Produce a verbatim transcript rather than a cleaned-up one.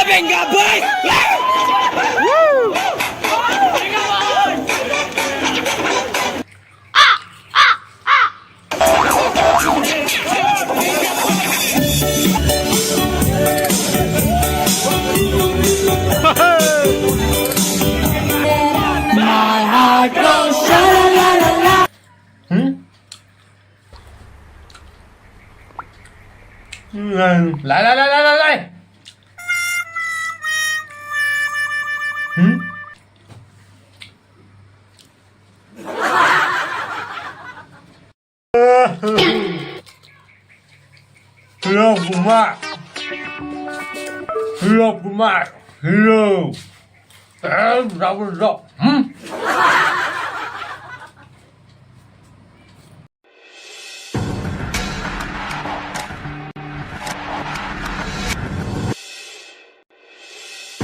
Venga, boys! Hmm? Lai, lai, lai, lai, lai, lai. Hmm? Hello, Buma. Hello, Buma. Hello. Eh, Buma. Hmm?